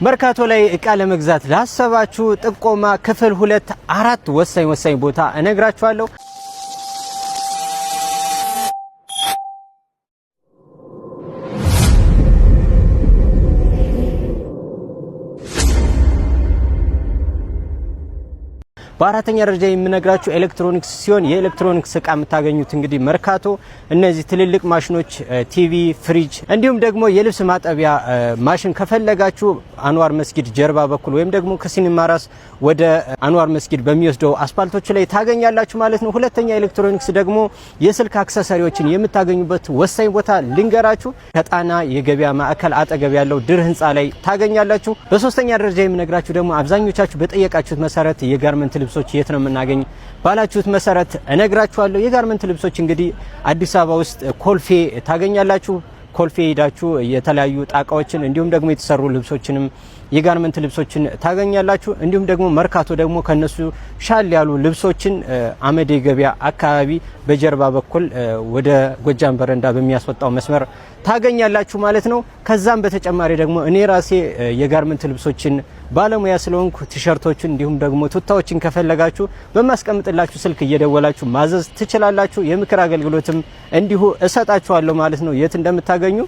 መርካቶ ላይ እቃ ለመግዛት ላሰባችሁ ጥቆማ ክፍል ሁለት አራት ወሳኝ ወሳኝ ቦታ እነግራችኋለሁ። በአራተኛ ደረጃ የምነግራችሁ ኤሌክትሮኒክስ ሲሆን የኤሌክትሮኒክስ እቃ የምታገኙት እንግዲህ መርካቶ እነዚህ ትልልቅ ማሽኖች፣ ቲቪ፣ ፍሪጅ እንዲሁም ደግሞ የልብስ ማጠቢያ ማሽን ከፈለጋችሁ አንዋር መስጊድ ጀርባ በኩል ወይም ደግሞ ከሲኒማ ራስ ወደ አንዋር መስጊድ በሚወስደው አስፓልቶች ላይ ታገኛላችሁ ማለት ነው። ሁለተኛ ኤሌክትሮኒክስ ደግሞ የስልክ accessory ዎችን የምታገኙበት ወሳኝ ቦታ ልንገራችሁ። ከጣና የገበያ ማዕከል አጠገብ ያለው ድር ህንፃ ላይ ታገኛላችሁ። በሶስተኛ ደረጃ የምነግራችሁ ደግሞ አብዛኞቻችሁ በጠየቃችሁት መሰረት የ garment ልብሶች የት ነው የምናገኝ ባላችሁት መሰረት እነግራችኋለሁ። የ garment ልብሶች እንግዲህ አዲስ አበባ ውስጥ ኮልፌ ታገኛላችሁ። ኮልፌ ሄዳችሁ የተለያዩ ጣቃዎችን እንዲሁም ደግሞ የተሰሩ ልብሶችንም የ garment ልብሶችን ታገኛላችሁ። እንዲሁም ደግሞ መርካቶ ደግሞ ከነሱ ሻል ያሉ ልብሶችን አመዴ ገበያ አካባቢ በጀርባ በኩል ወደ ጎጃም በረንዳ በሚያስወጣው መስመር ታገኛላችሁ ማለት ነው። ከዛም በተጨማሪ ደግሞ እኔ ራሴ የ garment ልብሶችን ባለሙያ ስለሆንኩ ቲሸርቶችን እንዲሁም ደግሞ ቱታዎችን ከፈለጋችሁ በማስቀምጥላችሁ ስልክ እየደወላችሁ ማዘዝ ትችላላችሁ። የምክር አገልግሎትም እንዲሁ እሰጣችኋለሁ ማለት ነው የት እንደምታገኙ።